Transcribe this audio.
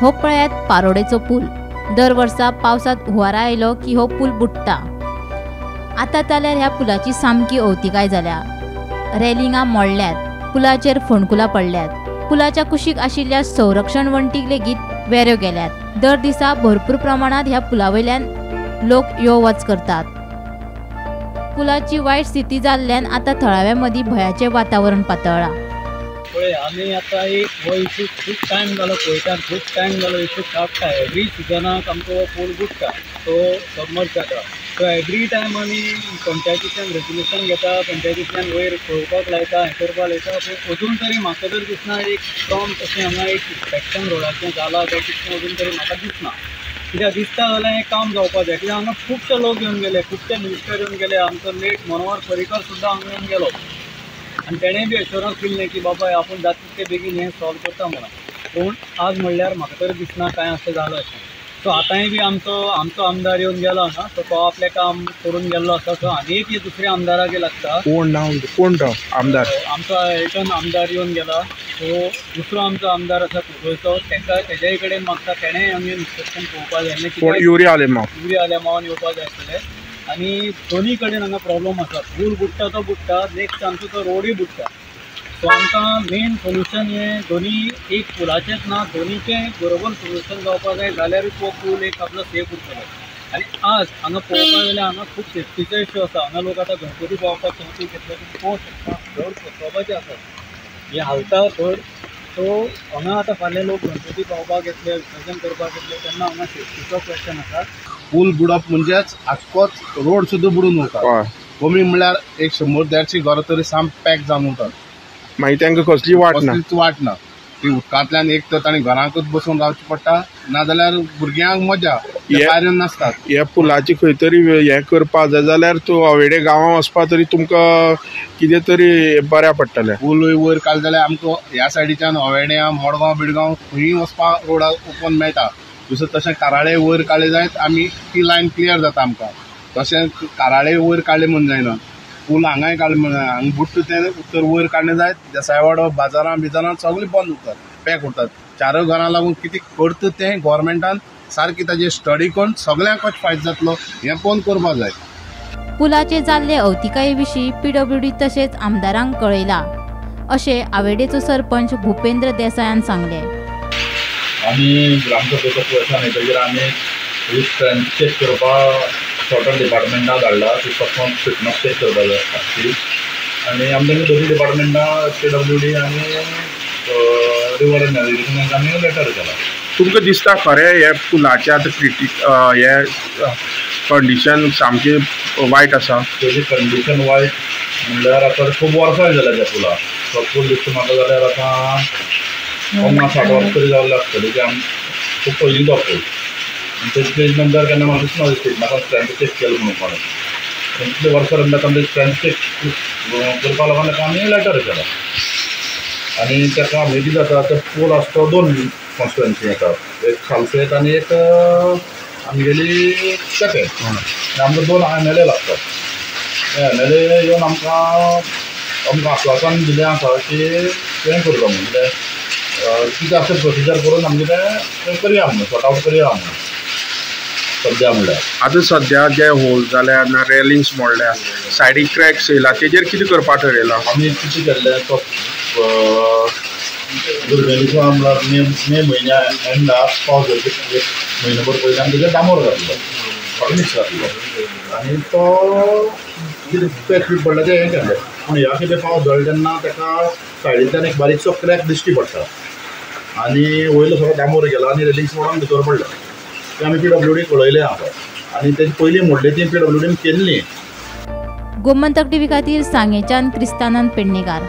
हो पळयात पारोडेचो पूल. दर वर्सा पावसांत हुंवारा आयलो की हो पूल बुडटा. आतां जाल्यार ह्या पुलाची सामकी अवतिकाय जाल्या. रेलिंगां मोडल्यात, पुलाचेर फोंडकुलां पडल्यात. पुलाच्या कुशीक आशिल्ल्या संरक्षण वण्टीक लेगीत वेऱ्यो गेल्यात. दर दिसा भरपूर प्रमाणांत ह्या पुला वयल्यान लोक यो वच करतात. पुलाची वायट स्थिती जाल्ल्यान आतां थळाव्या मदीं भंयाचें वातावरण पातळ्ळां. पळय आमी आतां एक हो इशू खूब टायम जालो पळयता, खूब टायम जालो इशू काडटा. एवरी सिजनाक आमचो हो पूल बुडटा, तो सबमर्ज जाता. सो एवरी टायम आमी पंचायतींतल्यान रेजोल्युशन घेता, पंचायतींतल्यान वयर पळोवपाक लायता, हें करपाक लायता. पूण अजून तरी म्हाका तर दिसना एक प्रॉम्प्ट अशें हांगा एक इन्स्पेक्शन रोडाचें जालां काय कितें, अजून तरी म्हाका दिसना. कित्याक दिसता जाल्यार हें काम जावपाक जाय. कित्याक हांगा खुबशे लोक येवन गेले, खुबशे मिनिस्टर येवन गेले, आमचो लेट मनोहर पर्रीकर सुद्दां हांगा येवन गेलो आनी तेणें बी एश्योरन्स दिल्लें की बाबा आपूण जाता तितके बेगीन हें सॉल्व करता म्हणून. पूण आज म्हणल्यार म्हाका तरी दिसना कांय अशें जालां अशें. सो आतांय बी आमचो आमदार येवन गेलो हांगा, सो तो आपलें काम करून गेल्लो आसा. सो आनी एक दुसऱ्या आमदाराक लागता. कोण नांव कोण तो आमदार? आमचो एल्टन आमदार येवन गेला. सो दुसरो आमचो आमदार आसा कुंकळचो, ताका तेज्याय कडेन मागता, तेणें आमी इन्स्पेक्शन पळोवपाक जाय. कोण? युरी आलेमांव. युरी आलेमांवान येवपाक जाय आसलें. आनी दोनी कडेन हांगा प्रॉब्लम आसा. पूल बुडटा तो बुडटा, नेक्स्ट आमचो तो रोडूय बुडटा. सो आमकां मेन सोल्युशन हें दोनी एक पुलाचेंच ना, दोनीचें बरोबर सोल्युशन जावपाक जाय, जाल्यारूच हो पूल एक आपलो सेफ उरतलो. आनी आज हांगा पळोवपाक जाल्यार हांगा खूब सेफ्टीचो इश्यू आसा. हांगा लोक आतां गणपती पावपाक चवथीक घेतले तुमी पळोवंक शकता, धड कोसळपाचें आसा, हें हालता धड. सो हांगा आतां फाल्यां लोक गणपती पावपाक येतले, विसर्जन करपाक येतले, तेन्ना हांगा सेफ्टीचो क्वेश्चन आसा. पूल बुडप म्हणजेच आजकोच रोड सुद्दां बुडून वता. कमी म्हणल्यार एक 100-150 घरां तरी साम पॅक जावन वतात. मागीर तांकां कसली वाट ना, कसलीच वाट ना. ती उदकांतल्यान एक तर तांणी घरांकूच बसून रावचें पडटा, नाजाल्यार भुरग्यांक मजा भायर येवन नासतात. ह्या पुलाची खंय तरी हें करपाक जाय जाल्यार तूं अवेडे गांवां वचपा तरी तुमकां कितें तरी बऱ्या पडटलें. पूल वयर काडले जाल्यार आमकां ह्या सायडीच्यान अवेड्यां, मडगांव बिडगांव खंयूय वचपाक रोडा ओपन मेळटा. दुसरें तशें काराळे वयर काडले जायत आमी ती लायन क्लियर जाता आमकां. तशें काराळे वयर काडले म्हूण जायना, पूल हांगाय काडले म्हूण हांगा बुडटा तें उत्तर वयर काडलें जायत देसायवाडो बाजारां बिजारां सगळीं बंद उरतात, पॅक उरतात. चारूय घरां लागून कितें करता तें गव्हर्मेंटान सारकी ताजेर स्टडी करून सगळ्यांक कशें फायदो जातलो हें पळोवन करपाक जाय. पुलाचे जाल्ले अवतिकाये विशीं पीडब्ल्यूडी तशेंच आमदारांक कळयलां अशें आवेडेचो सरपंच भूपेंद्र देसायान सांगलें. आमी ग्रामसभेचो क्वेशन येतकीर आमी स्ट्रेंथ चॅक करपाक टोटल डिपार्टमेंटां धाडला ती फक्त फिटनस चॅक करपाक जाय आसची. आनी आमी तांकां दोनूय डिपार्टमेंटां पीडब्ल्यूडी आनी रिवर नॅविगेशन हांकां आमी लेटर केला. तुमकां दिसता खरें हे पुलाचें आतां क्रिटीक हे कंडिशन सामकी वायट आसा? तेजी कंडिशन वायट म्हणल्यार आतां खूब वर्सां जाल्या त्या पुलाक. तो पूल दिसता म्हाका जाल्यार आतां 50-60 वर्सां तरी जाल्ले आसतली. की आमी खूब पयलीं तो पूल तेजे नंतर केन्ना म्हाका दिसना स्टेटमेंटान स्ट्रेंथ चॅक केलो म्हणून कोणें. तितले वर्सां नंतर आमचें स्ट्रेंथ चॅक करपा लागून ताका आमी लेटर केला. आनी ताका आमी कितें जाता, ते पूल आसा तो दोन कॉन्स्टिट्युएन्सी येता, एक सालसेत आनी एक आमगेली केपें. आनी आमकां दोन एम एल ए लागतात. एम एल ए येवन आमकां आमकां आस्वासन दिलें आसा की तें करता म्हणून, कितें कितें आसा प्रोसिजर करून आमगेलें तें करया म्हणून, सॉर्ट आवट करया म्हणून. सद्या म्हणल्यार आतां सद्या जे होल जाल्या ना, रेलिंग्स मोडल्या, सायडीक क्रॅक्स येयला, तेजेर कितें करपाक ठरयलां? आमी कितें केल्लें, तो दुर्बेलीचो म्हणल्यार मे म्हयन्या एंडाक पावस जावचे एक म्हयनोभर पयलीं आमी तेजेर डांबर घातलो, हॉटमिक्स घातलो आनी तो कितें पॅक बी पडला तें हें केलें. पूण ह्या कितें पावस जालो तेन्ना ताका सायडींतल्यान एक बारीकसो क्रॅक दिश्टी पडटा आनी वयलो सगळो डांबर गेला आनी रेलिंग्स मोडून भितर पडल्या. ते आमी पीडब्ल्यूडी कळयलें आसा आनी तेजी पयलीं मोडली ती पीडब्ल्यूडीन केल्ली. गोमंतक टीव्ही खातीर सांगेच्यान क्रिस्तानंद पेडणेकार.